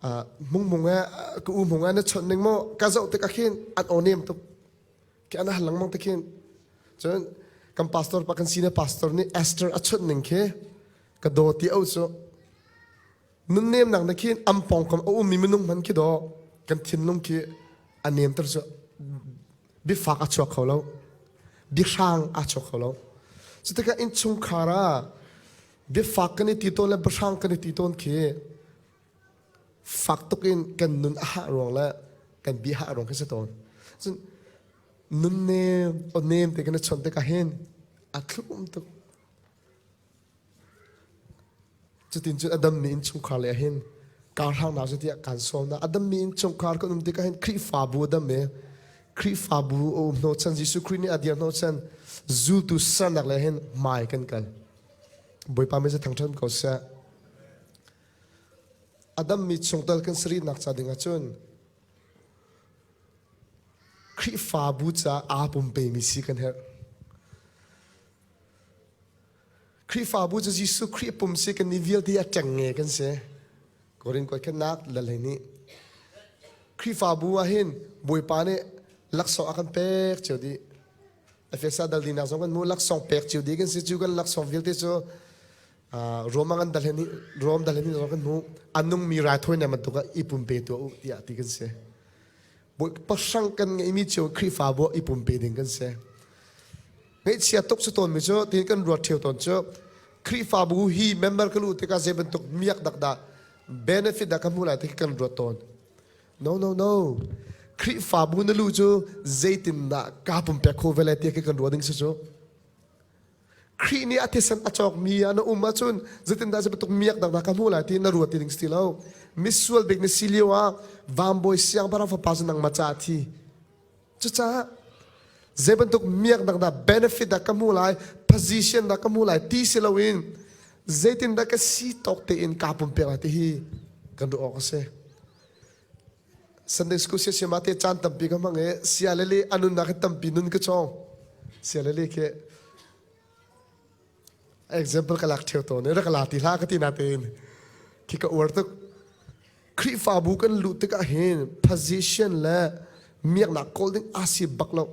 uh, mung mung eh ka u mung eh na chawnh ning maw ka zoh tik ah khin an aw nem tuk Khi an hal lengmang te khin. Cun kan pastor pa kan senior pastor nih Esther a chawnh ning khi ka daw ti au cu nunnemnak na khin am pawngkam a ummi minung hman khi daw kan thinlung khi a nemter cu biafak a chuak kho lo biahrang a chuak kho lo cu tikah innchungkhar ah biafak kan i ti tawn le biahrang kan i ti tawn khi fak tuk in kan nun a hah ruang le kan bia hah ruang khi si tawn. Cun nun nem aw nem te kan i chawnh tikah hin a thlum tuk. Cutin cun a dammi innchungkhar le hin karhlang nak cu tiah kan sawm na a dammi innchungkhar kan um tikah hin Khrihfabu a dam i Khrihfabu a um hnawhchan Jesuh Khrih nih a dir hnawhchan zultu sernak le hin hmai kan kal. Bawipa min thangṭhat ko seh. A dammi chungtel kan si rihnak ca ding ahcun Khrihfabu caah aa pumpemi si kan herh. Khrihfabu cu Jesuh Khrih pum si kan nih vialte a ṭengnge kan si. Korin kuaikhatnak lalhlei nih Khrihfabu ah hin Bawipa nih laksawng a kan pek cio dih. Efesa dal dinak zong kan hmu laksawng pek cio dih kan si cu kan laksawng vialte cu Rom ah kan dal hi Rom dal hi kan hmu a nungmi raithawinak bantuk ah i pumpe tuah u tiah ti kan si. Pahrang kan ngeihmi cio Khrihfabu ah i pumpe ding kan si. Ngaihchia tuk si tawnmi cu tin kan ruat ṭheo tawn cu Khrihfabu hi member ka luh tikah zei bantuk miak dak dah benefit dah ka hmuh lai ti kan ruat tawn. No no no. Khrihfabu na lu cu zeitindah kaa pumpek kho ve lai ti khi kan ruah ding si cu. Khrih nih a thisen a cawkmi ah na um ahcun zeitindah zei bantuk miak dang dah ka hmuh lai ti na ruat ti ding si ti lo. Misual bik na si lio ah vanbawi siangpahrang fapa cu nangmah caah a thi. Cucaah zei bantuk miak dang dah benefit dah ka hmuh lai, position dah ka hmuh lai ti si loin zeitindah ka si tawk tein kaa pumpek lai ti hi kan ruah awk a si. Sunday school sia siama te caan tampi ka hmang i sia le le a nunnak hi tampi nun ka cawng. Sia le le khi example ka lak ṭheo tawn i rak la ti hlah ka ti na tein khi ka uar tuk. Khrihfabu kan luh tikah hin position le miaknak kawl ding aa si bak lo.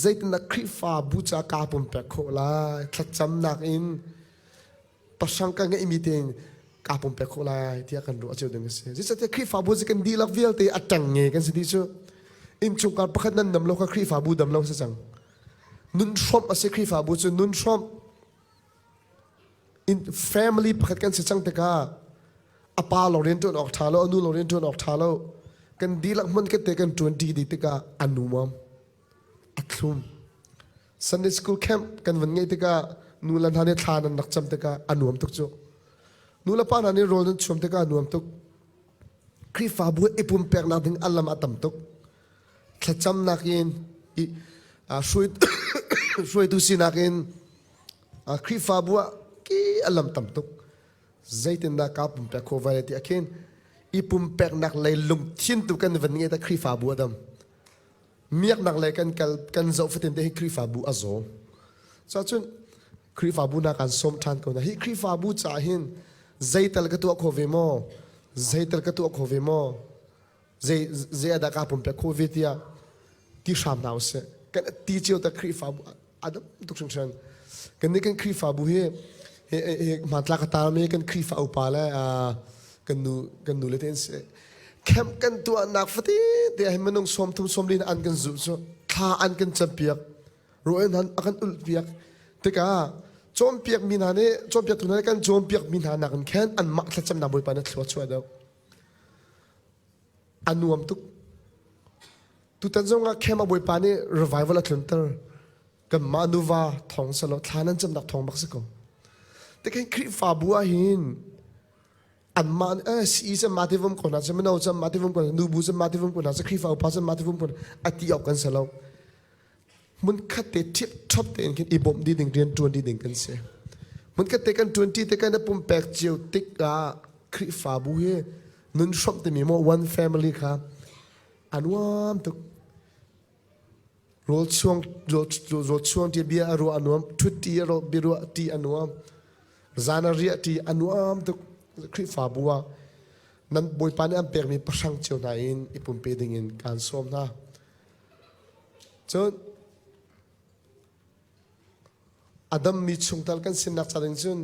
Zeitindah Khrihfabu ca kaa pumpek khawh lai thlacamnak in pahrang ka ngeihmi tein kaa pumpek khawh lai tiah kan ruah cio ding a si. Zeicahtiah Khrihfabu cu kan dihlak vialte a ṭengnge kan si dih cu. Innchungkhar pakhat nan dam lo kha Khrihfabu dam lo si cang. Nun hrawmh a si Khrihfabu cu nun hrawmh. In family pakhat kan si cang tikah a pa lawng rian ṭuan awk ṭha lo, a nu lawng rian ṭuan awk ṭha lo. Kan dihlak hmun khat te kan ṭuan ṭi dih tikah a nuam. A thlum. Sunday school camp kan van ngeih tikah nu le hna nih thla nan rak cam tikah a nuam tuk cu. Nu le pa hna nih rawl nan chuam tikah a nuam tuk. Khrihfabu i pumpeknak ding a lam a tam tuk. Thlacamnak in i hruaitu sinak in Khrihfabu ah ki a lam tam tuk. Zeitindah kaa pumpek khawh vai ti ah khin i pumpeknak lei lungthin tu kan van ngei ta Khrihfabu a dam. Miaknak lei kan kal kan zoh fatin te hi Khrihfabu a zaw. Cacun Khrihfabu na kan sawm ṭhan ko na. Hi Khrihfabu caah hin. Zeital ka tuah kho ve maw? Zeital ka tuah kho ve maw? Zei zei ah dah kaa pumpek khawh ve tiah ti hram hna usih. Kan ti cio ta Khrihfabu a dam tuk hringhran. Kan nih kan Khrihfabu hi hi hi hmantlak ka tarmi kan Khrihfa upa le kan nu kan nu le te an si. Camp kan tuahnak fatete ah hin minung 30 sawmli an kan zuh cu thla an kan campiak ruah in a kan ulh piak tikah cawnpiak mi hna nih cawnpiaktu hna nih kan cawnpiak mi hna nakin khan anmah thlacamnak Bawipa nih thlua chuah deuh. A nuam tuk. Tutan zong ah camp ah Bawipa nih revival a tlunter. Kanmah nuva thawng selaw thla nan camnak thawng bak si ko. Tikhin Khrihfabu ah hin anmah nih eh CE cu mah ti vum ko hna cu mino cu mah ti vum ko hna nubu cu mah ti vum ko hna cu Khrihfa upa cu mah ti vum ko hna a ti awk kan si lo. Hmunkhat te ṭhipṭhop tein khin i bawmh dih ding rian ṭuan dih ding kan si. Hmunkhat te kan ṭuan ṭi te kan i pumpek cio tikah Khrihfabu hi nun hrawmh timi maw one family kha a nuam tuk. Rawl chuang rawl chuang ṭi bia a ruah a nuam, ṭhut ṭi a bia ruah ṭi a nuam, zan a riah ṭi a nuam tuk. Khrihfabu ah nan Bawipa nih an pekmi pahrang cio hna in i pumpe ding in kaan sawm hna. Cun a dammi chungtel kan sinak ca ding cun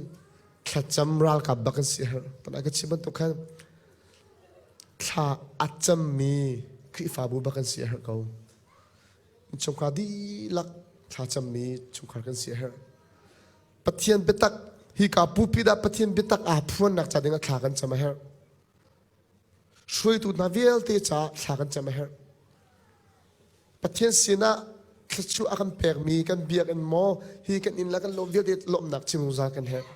thlacam ralkap bak kan si her. Tana ka chim bantuk khan thla a cammi Khrihfabu bak kan si a herh ko. Chungkhar dihlak thla cammi chungkhar kan si a herh. Pathian biatak hika pulpit ah Pathian biatak aa phuannak ca ding ah thla kan cam a herh. Hruaitu hna vialte caah thla kan cam a herh. Pathian sinah thluachuah a kan pekmi kan biakinn maw hi kan inn le kan lawm vialte lawmhnak chim zungzal kan herh.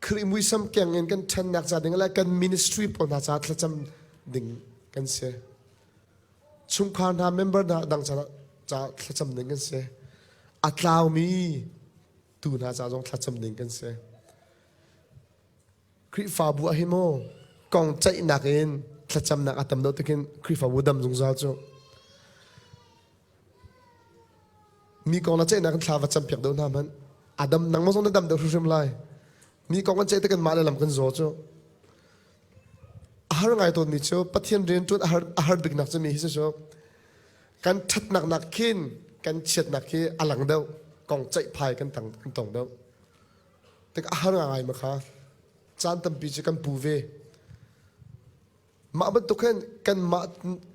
Khrih muisam keng in kan ṭhannak ca ding le kan ministry pawl hna caah thlacam ding kan si. Chungkhar hna member hna dang caah thlacam ding kan si. A tlaumi tu hna ca zong thlacam ding kan si. Khrihfabu ah hi maw kong ceihnak in thlacamnak a tam deuh tikin Khrihfabu dam zungzal cu mi kong na ceihnak in thla va campiak deuh hna hmanh a dam nangmah zong na dam deuh hrimhrim lai mi kong kan ceih tik in mah le lam kan zaw cu a har ngai tawnmi cu Pathian rian ṭuan a har a har biknak cu mi hi cu kan ṭhatnak nak khin kan chiatnak khi a lang deuh kong ceihphai kan tang kan tong deuh tik a har ngai ma kha caan tampi cu kan pu ve mah bantuk hin kanmah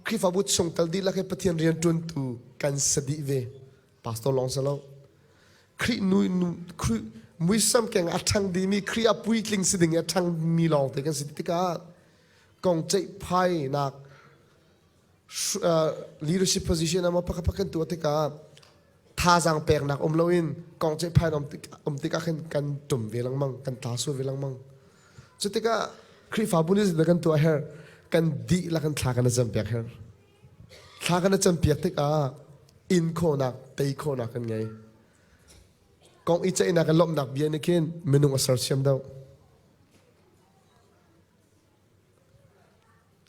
Khrihfabu chungtel dihlak hi Pathian rianṭuantu kan si dih ve pastor lawng si lo Khrih nu Khrih muisam keng a ṭhang dihmi Khrih a puitling si ding i a ṭhangmi lawng te kan si tikah kong ceihphainak leadership position ama pakhat pakhat kan tuah tikah thazaang peknak um loin kong ceihphai um tikah khin kan tum ve lengmang kan tla sual ve lengmang cu tikah Khrihfabu nih zeidah kan tuah her kan dihlak in thla kan i campiak her thla kan i campiak tikah in khawhnak tei khawhnak kan ngei kong i ceihnak in lawmhnak bia nih khin minung a sersiam deuh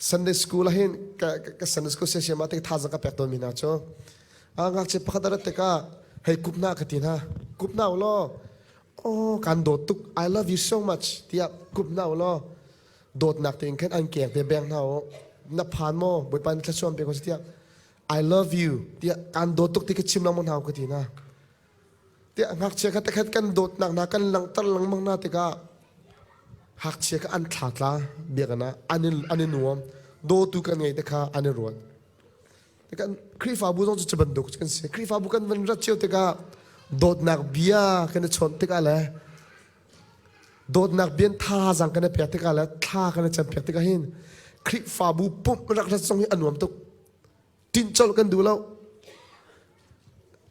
Sunday school ah hin ka, ka Sunday school siasiam ah te thazaang ka pek tawn mi hna cu a ngakchia pakhat a rat tikah hei kup hna ka ti hna kup hna ulaw oh kan dawt tuk I love you so much tiah kup hna ulaw dawtnak tein khan an keng te beng hna u na phan maw Bawipa nih thluachuah pe ko seh tiah I love you tiah kan dawt tuk ti ka chim lengmang hna ka ti hna tiah ngakchia kha takhat kan dawtnak hna kan langhter lengmang hna tikah ngakchia kha an thla tla biakinn ah an i an i nuam dawtu kan ngei te kha an i ruat kan Khrihfabu zong cu cu bantuk kan si Khrihfabu kan van rat cio tikah dawtnak bia kan i chawnh tikah le dawtnak bian thazaang kan i pek tikah le thla kan i campiak tikah hin Khrihfabu pumh rak rat zong hi a nuam tuk Ṭincolh kan duh lo.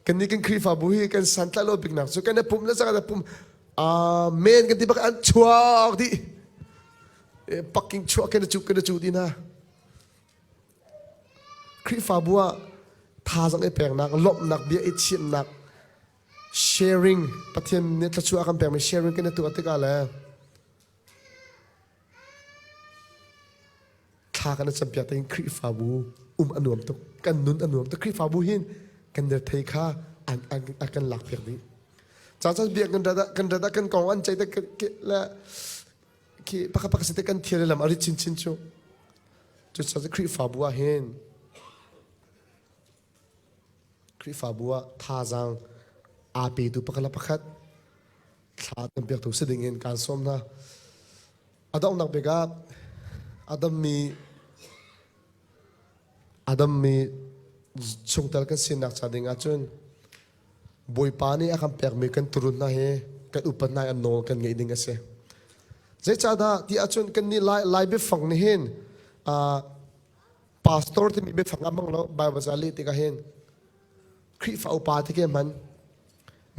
Kannih kan Khrihfabu hi kan santlaih lo biknak cu kan i pumh le cang kan i pum amen kan ti bak an chuak dih. Pakking chuah kan i cuh kan i cuh dih hna. Khrihfabu ah thazaang i peknak, lawmhnak bia i chimnak, sharing Pathian nih thluachuah a kan pekmi sharing kan i tuah tikah le Thla kan i campiak tein Khrihfabu um a nuam tuk. Kan nun a nuam tuk. Khrihfabu hin kan rethei kha an, an, a kan lakpiak dih. Caan biak kan rat ah kan rat ah kan kong an ceih te le khi pakhat pakhat te kan thil lam a rit chinchin cu. Cucaah Khrihfabu ah hin Khrihfabu ah thazaang aa petu pakhat le pakhat thla kan piaktu si ding in kaan sawm hna. A donghnak bik ah a dammi a dammi chungtel kan sinak ca ding ahcun Bawipa nih a kan pekmi kan turun hna hi kan upat hna i an nawl kan ngeih ding a si. Zeicahdah ti ahcun kannih Lai, Lai biafang nih hin uh, pastor timi biafang a hmang lo Bible ca leh tikah hin Khrihfa upa ti khi hman.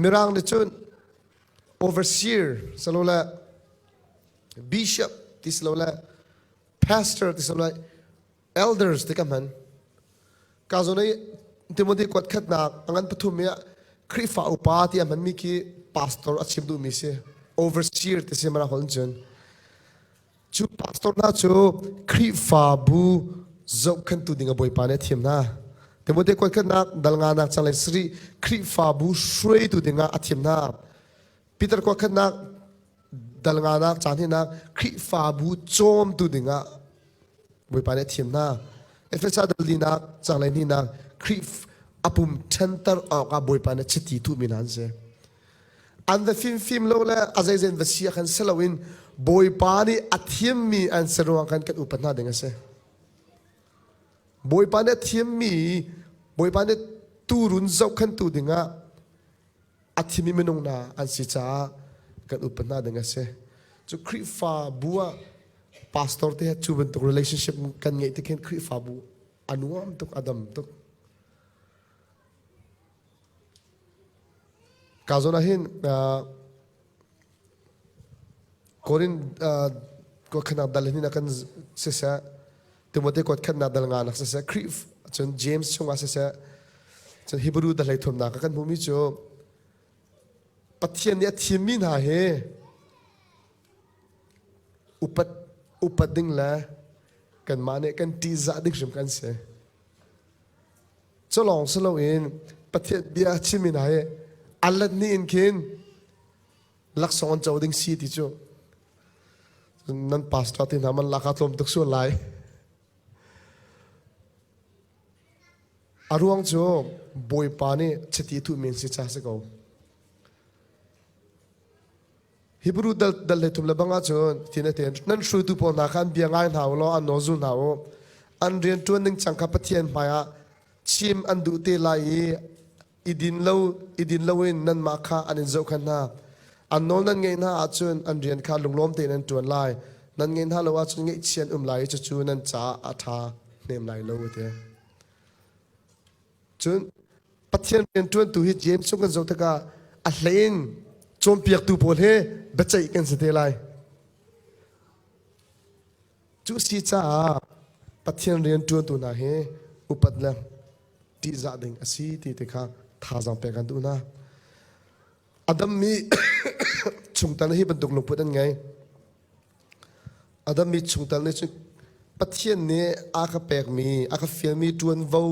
Mirang nih cun overseer silole bishop ti silole pastor ti silole elders ti ka hman. Ka zawn i Timothy kuat khatnak a ngan pathum i Khrihfa upa ti a hmanmi khi pastor a chim duhmi si. Overseer ti si mana holh cun. Cu pastor hna cu Khrihfabu zohkhenhtu ding a Bawipa nih a thim hna. Timote kuatkhatnak dal nganak changlei sarih Khrihfabu hruaitu dingah a thim hna. Peter kuatkhatnak dal nganak caan hinak Khrihfabu cawmtu dingah Bawipa nih a thim hna. Efesa dal linak changlei hnihnak Khrih a pum ṭhanter awkah Bawipa nih chiti thuhmi hna an si. An va fimfim lo le a zeizen va si ah khan si loin Bawipa nih a thimmi an si ruang khan kan upat hna ding a si. Bawipa nih a thimmi Bawipa nih tuurun zohkhenhtu dingah a thimmi minung hna an si caah kan upat hna ding a si. Cu Khrihfabu ah pastor te he cu bantuk relationship kan ngeih tik hin Khrihfabu a nuam tuk a dam tuk. Ka zawn ah hin Korin kuatkhatnak dal hin a kan siseh, Timote kuatkhatnak dal nganak siseh, Khrih cun James chungah siseh, cun Hebrew dal hlei thumnak ah kan hmuhmi cu Pathian nih a thimmi hna hi upat upat ding le kanmah nih kan ṭihzah ding hrim kan si. Culawng si loin Pathian bia a chimmi hna hi a let ni in khin laksawng an co ding si ti cu nan pastor te hna man lak ah tlawm tuk sual lai. A ruang cu Bawipa nih chiti thuhmi an si ca si ko. Hebrew dal dal le thum le bang ahcun tin a ten nan hruaitu pawl hna kha an bia ngai hna u law an nawl zul hna u. An rian ṭuan ning cang kha Pathian hmaiah chim an duh te lai i i din lo i din loin nanmah kha an in zohkhenh hna. An nawl nan ngeih hna ahcun an rian kha lunglawm tein an ṭuan lai. Nan ngeih hna lo ahcun ngaihchia an um lai i cucu nan caah a ṭha hnem lai lo a ti. Cun Pathian rianṭuantu hi James chung kan zoh tikah a hlei in cawnpiaktu pawl he biaceih kan si te lai. Cu si caah Pathian rianṭuantu hna hi upat le ṭihzah ding a si ti ti kha thazaang pek kan duh hna. A dammi chungtel hi bantuk lungput an ngei. A dammi chungtel nih cun Pathian nih a ka pekmi, a ka fialmi ṭuanvo,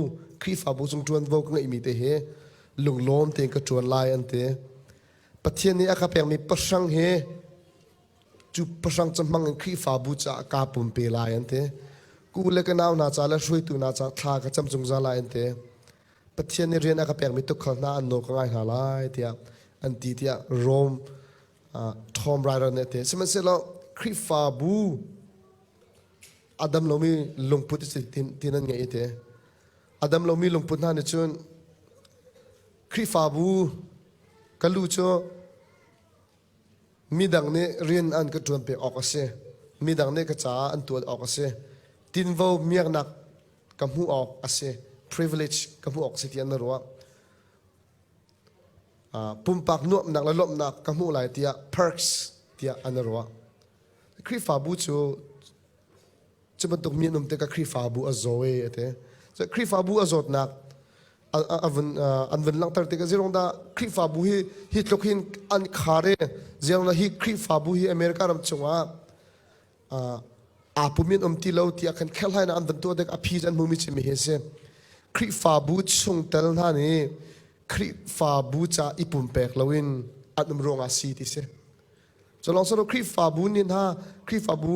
Khrihfabu cung ṭuanvo ka ngeihmi te hi lunglawm tein ka ṭuan lai an ti. Pathian nih a ka pekmi pahrang hi cu pahrang cu hmang in Khrihfabu caah kaa pumpe lai an ti. Ku le ka nau hna ca le hruaitu hna caah thla ka cam zungzal lai an ti. Pathian nih rian a ka pekmi tukhal hna an nawl ka ngai hna lai tiah an ti tiah Rome Tom Ryder nih a ti. Sihmanhsehlaw Khrihfabu a dam lomi lungput ti nan ngei ti. A dam lomi lungput hna nih cun Khrihfabu ka lu cu midang nih rian an ka ṭuan pek awk a si. Midang nih ka caah an tuan awk a si. Tinvo miaknak ka hmuh awk a si. Privilege ka hmuh awk a si ti an ruah. Pumpak nuamhnak le lawmhnak ka hmuh lai tiah perks tiah an i ruah. Khrihfabu cu cu bantuk mi an um tikah Khrihfabu a zaw e a ti. Khrihfabu a zawtnak a vun an vun langhter tikah zirong dah Khrihfabu hi hi tluk hin an khar i ziang hi Khrihfabu hi America ram chungah aa pum in um ti lo tiah khan kherhhlainak an van tuah tik a phi an hmumi chimmi hi a si. Khrihfabu chungtel hna nih Khrihfabu ca i pumpek loin. An um ruangah si ti si. Cu lawng si lo Khrihfabu nih hna Khrihfabu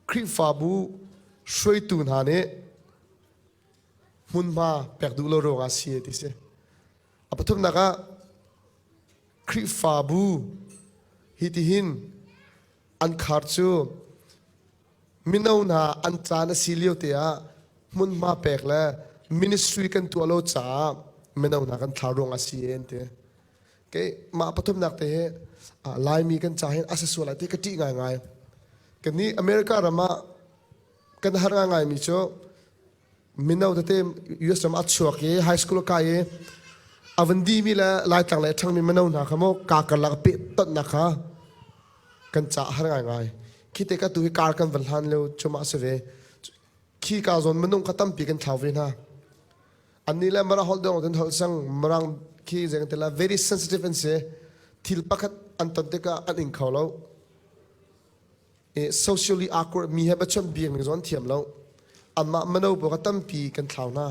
Khrihfabu hruaitu hna nih hmunhma pek duh lo ruangah si ti si. A pathumnak ah Khrihfabu hi tihin an khar cu mino hna an caan a si lio te ah hmunhma pek le ministry kan tuah lo caah mino hna kan thlau ruang a si an ti. Kei mah pathumnak te hi Laimi kan ca hin a si sual lai ti ka ṭih ngaingai. Kannih America ram ah kan har ngaingaimi cu mino tete US ram a chuak i high school a kai i a van dimi le Laitlang le a ṭhangmi mino hna kha maw kaa karlak peh tonhnak kha kan ca har ngaingai. Khi te ka tu hi kar kan van hlan lio cuma a si ve. Khi ka zawn minung kha tampi kan thlau ve hna. Annih le Mara holh dong tin holh sang Mirang khi zeng te la very sensitive an si. Thil pakhat an ton tikah an ing kho lo. Socially awkward mi he bachon biak ning zon thiam lo. Anmah mano pawl kha tampi kan thlau hna.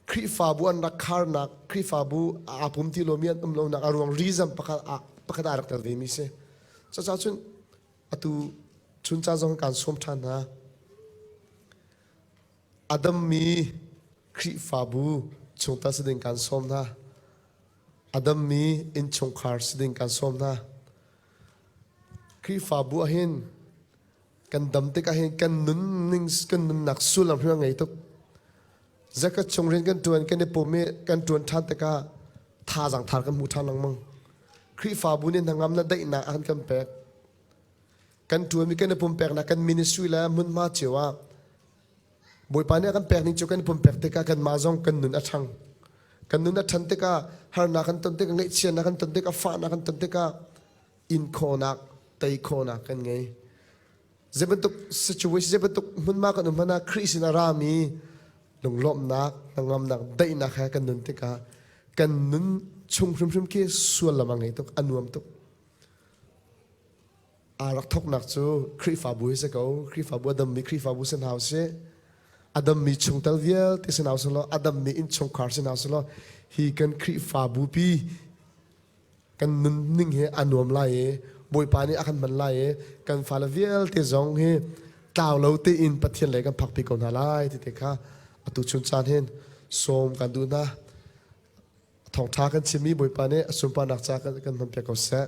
Khrihfabu an rak kharnak, Khrihfabu aa pum ti lomi an um lonak a ruang reason pakhat pakhat aa rak tel ve mi si. Cucaah cun atu chuncha zong kan sawm ṭhan hna. A dammi Khrihfabu chungtel si ding kan sawm hna. A dammi innchungkhar si ding kan sawm hna. Khrihfabu ahhin kan dam tikah hin kan nunning kan nunnak sullam hi a ngei tuk. Zakat chung rian kan ṭuan kan i pum i kan ṭuan ṭhan tikah thazaang thar kan hmu ṭhan lengmang. Khrihfabu nih hnangamnak daihnak an kan pek. Kan ṭuanmi kan i pumpeknak kan ministry le hmunhma cio ah Bawipa nih a kan pek ning cu kan i pumpek tikah kanmah zong kan nun a ṭhang. Kan nun a ṭhan tikah harnak kan ton tikah ngaihchiatnak kan ton tikah fahnak kan ton tikah in khawhnak tei khawhnak kan ngei. Zei bantuk situation zei bantuk hmunhma kan um hmanh ah Khrih sin a rami lunglawmhnak, hnangamnak, daihnak he kan nun tikah kan nun chung hrimhrim khi suallam a ngei tuk, a nuam tuk. Aa rak thawknak cu Khrihfabu hi si ko. Khrihfabu a dammi Khrihfabu si hna usih. A dammi chungtel vialte si hna usih law, a dammi innchungkhar si hna usih law, hi kan Khrihfabu pi kan nunning hi a nuam lai i Bawipa nih a kan hman lai i kan fale vialte zong hi tlau lo tein Pathian lei kan phakpi ko hna lai ti te kha atu chun caan hin sawm kan duh hna. Thawngṭha kan chimmi Bawipa nih a sunparnak ca kan hmanpiak ko seh.